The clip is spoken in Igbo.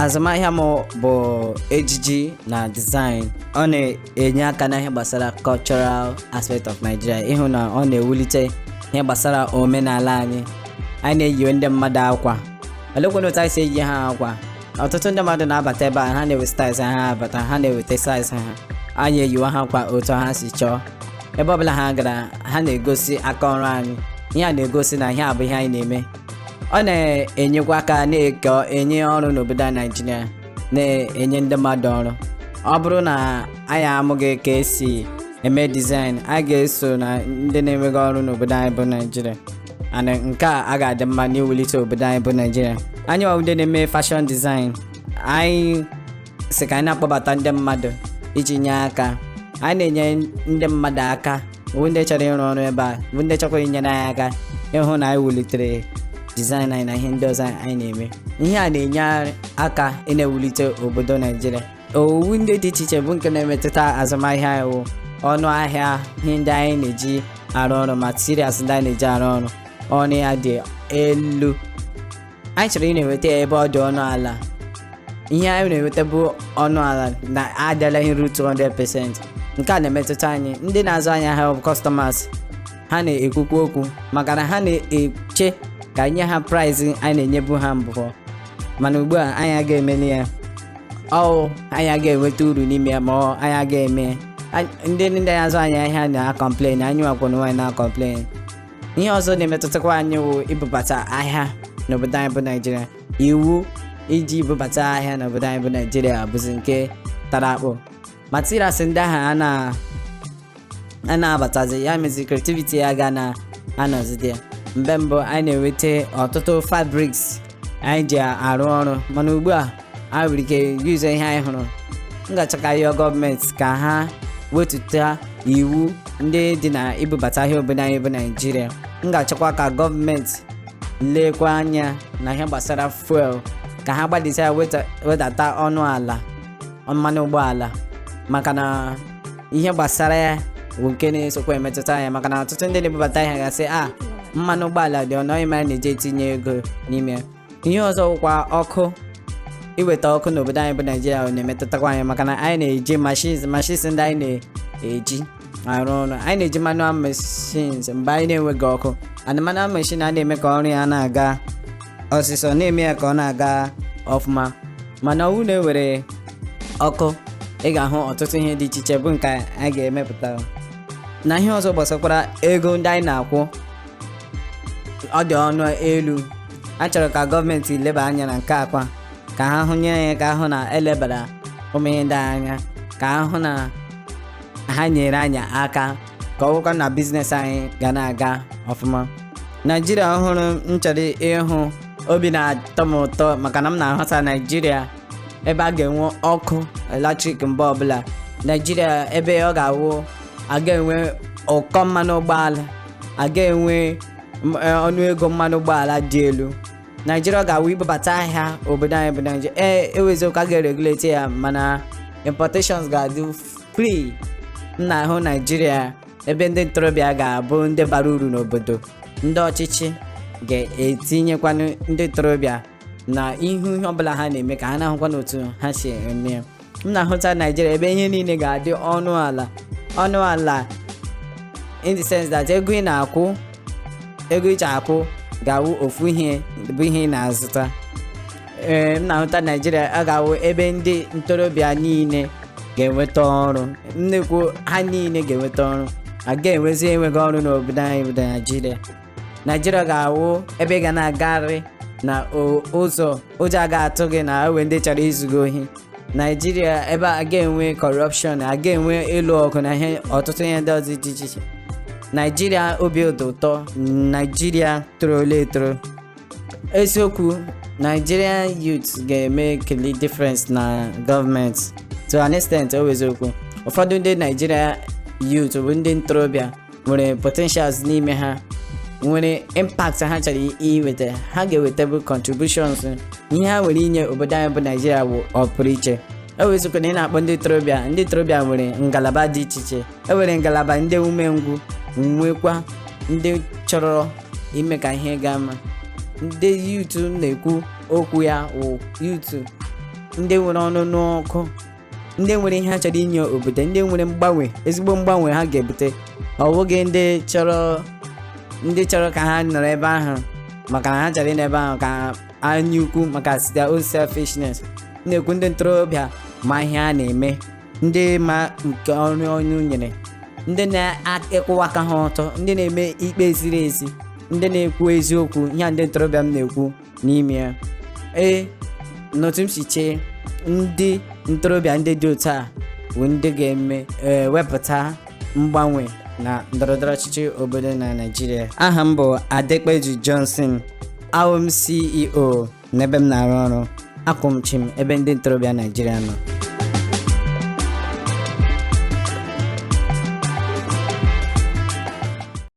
Azụmahịa m bụ ejiji na design. Ọ na-enye aka na ihe gbasara cultural aspect of Nigeria, ịhụ na ọ na-ewulite ihe gbasara omenala anyị. Anyị na-eyiwe ndị mmadụ akwa. Olekwana otu anyị si eyi ha akwa? Ọtụtụ ndị mmadụ na-abata ebe a, ha na-ewe styles ha, abata, ha na-eweta size ha, anyị eyiwe ha akwa otu ha si chọọ. Ebe ọbụla ha gara, ha na-egosi aka ọrụ anyị. Ihe a na-egosi na ihe a bụ ihe anyị na-eme. Ọ na-enyekwa aka na-eke enye ọrụ n'obodo a Naijiria, na-enye ndị mmadụ ọrụ. Ọ bụrụ na anyị amụghị ka esi eme design, a ga-eso na ndị na-enweghị ọrụ n'obodo anyị bụ Naijiria, and nke a a ga-adị mma n'iwulite obodo anyị bụ Naijiria. Anyị nwa ndị na-eme fashion design, anyị sị ka anyị na-akpọbata ndị mmadụ iji nye aka. Anyị na-enye ndị mmadụ aka bụ ndị chọrọ ịrụ ọrụ ebe a, bụ ndị chọkwara inyere anyị aka ịhụ na anyị wulitere design anyị na ihe ndị ọzọ anyị na-eme. Ihe a na-enye aka ị na-ewulite obodo Naijiria. Owu ndị dị iche iche bụ nke na-emetụta azụmahịa anyị wụ ọnụ ahịa ihe ndị anyị na-eji arụ ọrụ, materials ndị anyị na-eji arụ ọrụ. Ọnụ ya dị elu. Anyị chọrọ ị na-enweta ya ebe ọ dị ọnụ ala. Ihe anyị na-enweta bụ ọnụ ala na-adịla ihe ruru 200%. Nke a na-emetụta anyị. Ndị na-azụ ahịa ha bụ customers, ha na-ekwukwu okwu maka na ha na-eche ka nye ha price anyị na-enyebu ha mbụ, mana ugbu a anyị aga emeli ya. Ọ anyị aga enweta uru n'ime ya, ma ọ anyị aga eme. Ndị na-azụ anyị ahịa na-acomplain, anyị nwakwa onwe anyị na-acomplain. Ihe ọzọ na-emetụtakwa anyị wụ ibubata ahịa n'obodo anyị bụ Naijiria. Iwu iji bubata ahịa n'obodo anyị bụ Naijiria bụzi nke tara akpụ. Materials ndị ahụ a na-abatazi ya mezi creativity ya ga na anọzide ya. Mgbe mbụ, anyị na-enweta ọtụtụ fabrics anyị ji arụ ọrụ, mana ugbu a anyị nwere ike use ihe anyị hụrụ. M ga-achọ ka yọọ gọọmenti ka ha wetuta iwu ndị dị na ibubata ahịa obodo anyị bụ Naijiria. M ga-achọkwa ka gọọmenti lekwa anya na ihe gbasara fuel, ka ha gbalịsịa ya wedata ọnụ ala mmanụ ụgbọala, maka na ihe gbasara ya bụ nke na-esokwa emetụta ya, maka na ọtụtụ ndị na-ebubata ihe ga-asị a mmanụ ụgbọala dị ọnụ ọhịa, ma na-eji etinye ego n'ime ya. Ihe ọzọ wụkwa ọkụ. Iweta ọkụ n'obodo anyị bụ Naijiria na-emetụtakwa anyị, maka na anyị na-eji machines ndị anyị na-eji arụ ọrụ. Anyị na-eji manual machines mgbe anyị na-enweghị ọkụ, and manual machine a na-eme ka ọrụ ya na-aga ọsịsọ, na-eme ya ka ọ na-aga ọfụma. Mana ọwụ na-ewere ọkụ, ị ga-ahụ ọtụtụ ihe dị iche iche bụ nke anyị ga-emepụta. Na ihe ọzọ gbasakwara ego ndị anyị na-akwụ, ọ dị ọnụ elu. A chọrọ ka gọọmenti leba anya na nke akwa, ka ha hụ nyere ya, ka hụ na elebara ụmụ ihe ndị a anya, ka ha hụ na ha nyere anyị aka, ka ọ bụrụkwa na business anyị ga na-aga ọfụma. Naijiria ọhụrụ m chọrọ ịhụ, obi na-atọ m ụtọ maka na m na-ahụta Naijiria ebe a ga-enwe ọkụ eletrik mgbe ọbụla, Naijiria ebe ọ ga-awụ aga enwe ụkọ mmanụ ụgbọala, aga enwe ọnụego mmanụ ụgbọala dị elu, Naijiria ga-awụ ibubata ahịa obodo anyị bụ Naijiria. Ee, eweziokwu a ga-eregulate ya, mana importations ga-adị free. M na-ahụ Naijiria ebe ndị ntorobịa ga-abụ ndị bara uru n'obodo. Ndị ọchịchị ga-etinyekwanụ ndị ntorobịa na ihu ihe ọbụla ha na-eme, ka ha na-ahụkwa n'otu ha si eme ya. M na-ahụta Naijiria ebe ihe niile ga-adị ọnụ ala, ọnụ ala in the sense that ego ị na-akwụ, ego ị ji akwụ ga-awụ ofu ihe bụ ihe ị na-azụta. Ee, m na-ahụta Naijiria a ga-awụ ebe ndị ntorobịa niile ga-enweta ọrụ. Nnekwu ha niile ga-enweta ọrụ, a ga-enwezi enweghị ọrụ n'obodo anyị bụ Naijiria. Naijiria ga-awụ ebe ị ga na-agagharị na ụzọ, ụjọ aga atụ gị na ewe ndị chọrọ izu gị ohi. Naijiria ebe a ga-enwe corruption, a ga-enwe ịlụ ọgụ na ihe ọtụtụ ihe ndị ọzọ dị iche iche. Naijiria obi dị ụtọ, Naijiria torola etoro. Eziokwu, Nigerian youth ga-eme kili difference na gọọmenti to an extent. O eziokwu, ụfọdụ ndị Nigeria youth bụ ndị ntorobịa nwere potentials n'ime ha, nwere impact ha chọrọ iweta. Ha ga-eweta contributions. Ihe ha nwere inye obodo anyị bụ Naijiria bụ ọpụrụ iche. Eweziokwu na ị na-akpọ ndị ntorobịa, ndị ntorobịa nwere ngalaba dị iche iche. E nwere ngalaba ndị umengwụ, nwekwa ndị chọrọ ime ka ihe gaa mma. Ndị youth na-ekwu okwu ya wụ youth Ndị nwere ọnụ n'ọkụ, ndị nwere ihe ha chọrọ inye obodo, ndị nwere mgbanwe, ezigbo mgbanwe ha ga-ebute. Ọ bụghị ndị chọrọ ka ha nọrọ ebe ahụ maka na ha chọrọ ịnọ ebe ahụ ka anya ukwu, maka their own selfishness. M na-ekwu ndị ntorobịa ma ihe a na-eme, ndị ma nke ọrụ onye nyere, ndị na-akwụwa aka ha ọtọ, ndị na-eme ikpe ziri ezi, ndị na-ekwu eziokwu. Ihe a ndị ntorobịa m na-ekwu n'ime ya, ee, n'otu m si chee, ndị ntorobịa ndị dị otu a bụ ndị ga-eme, ee, wepụta mgbanwe na ndọrọndọrọ ọchịchị obodo na Naịjirịa. Aha m bụ Adekpeju Johnson. Awụ m CEO n'ebe m na-arụ ọrụ. Akwụ m chim ebe ndị ntorobịa Naịjirịa nọ.